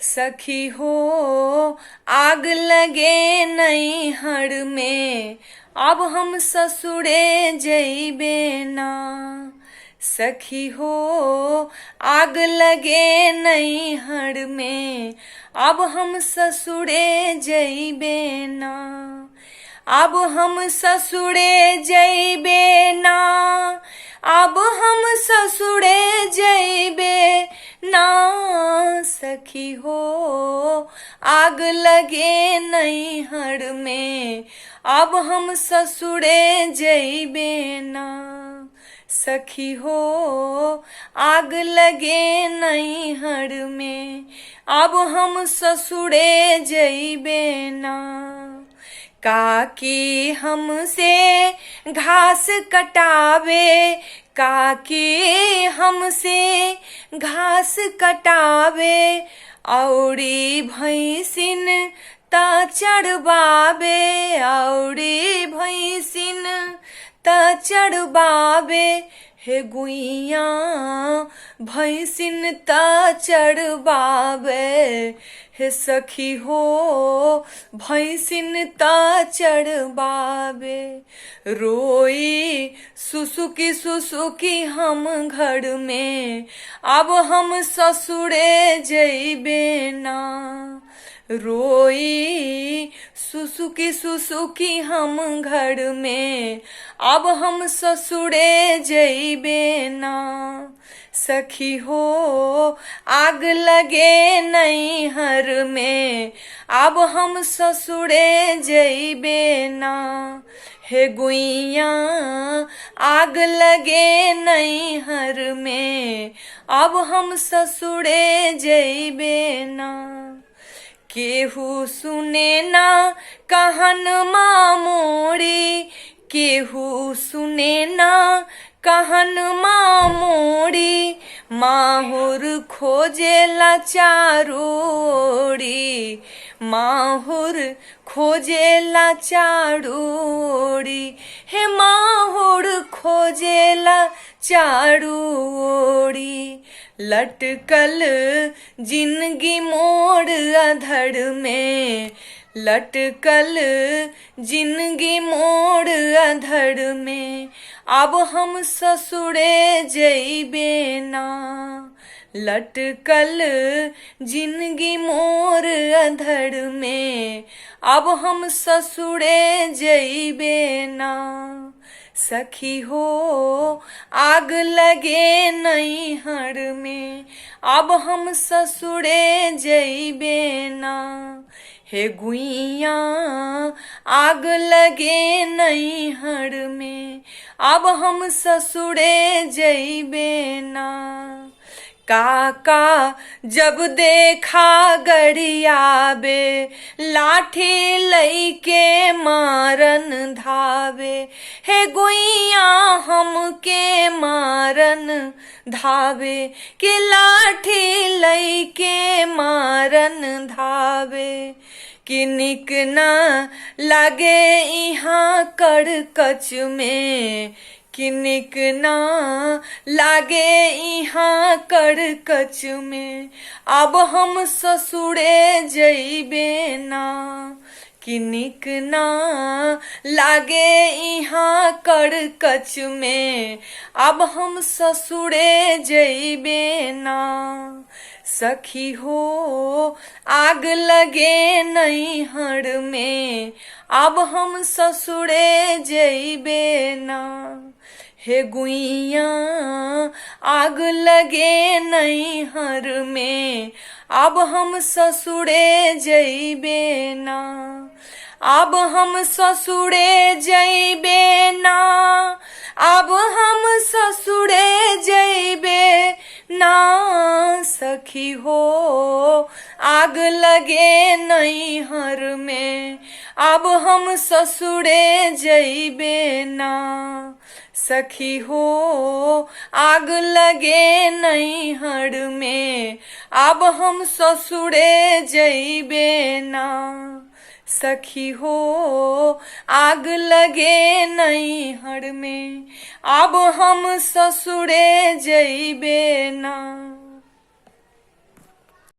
सखी हो आग लगे नैहर में, अब हम ससुरे जइबे ना। सखी हो आग लगे नैहर में, अब हम ससुरे जइबे ना। अब हम ससुरे जइबे ना, अब हम ससुरे जइबे ना। सखी हो आग लगे नैहर में, अब हम ससुरे जइबे ना। सखी हो आग लगे नैहर में, अब हम ससुरे जइबे ना। काकी हमसे घास कटावे, काकी हमसे घास कटावे, औरी भैंसिन त चढ़बाबे, औरी भैंसिन त चढ़बाबे। हे गुइया भैंसिन त चढ़बाबे, हे सखी हो भैंसिन त चढ़बाबे। रोई सुसुकी सुसुकी हम घर में, अब हम ससुरे जइबे ना। रोई सुसुकी सुसुकी हम घर में, अब हम ससुरे जइबे ना। सखी हो आग लगे नैहर में, अब हम ससुरे जइबे ना। हे गुइया आग लगे नैहर में, अब हम ससुरे जइबे ना। केहू सुने ना कहन मामोरी, केहू सुने ना कहन मामोरी, माहुर खोजेला चारू ओरी, माहुर खोजेला चारू ओरी, हे माहुर खोजेला चारू ओरी। लटकल जिनगी मोर अधर में, लटकल जिनगी मोर अधर में, अब हम ससुरे जइबे ना। लटकल जिनगी मोर अधर में, अब हम ससुरे जइबे ना। सखी हो आग लगे नैहर में, अब हम ससुरे जइबे ना। हे गुइया आग लगे नैहर में, अब हम ससुरे जइबे ना। काका जब देखा गरियाबे, लाठी लैके मारन धावे, हे गुइया हमके मारन धावे, कि लाठी लैके मारन धावे। कि निक ना लागे इहाँ करकच में, कि निक ना लागे इहाँ करकच में, अब हम ससुरे जइबे ना। कि निक ना लागे इहाँ करकच में, अब हम ससुरे जइबे ना। सखी हो आग लगे नैहर में, अब हम ससुरे जइबे ना। हे गुइया आग लगे नैहर में, अब हम ससुरे जइबे ना। अब हम ससुरे जइबे ना, अब हम ससुरे जइबे ना। सखी हो आग लगे नैहर में, अब हम ससुरे जइबे ना। सखी हो आग लगे नैहर में, अब हम ससुरे जइबे ना। सखी हो आग लगे नैहर में, अब हम ससुरे जइबे ना।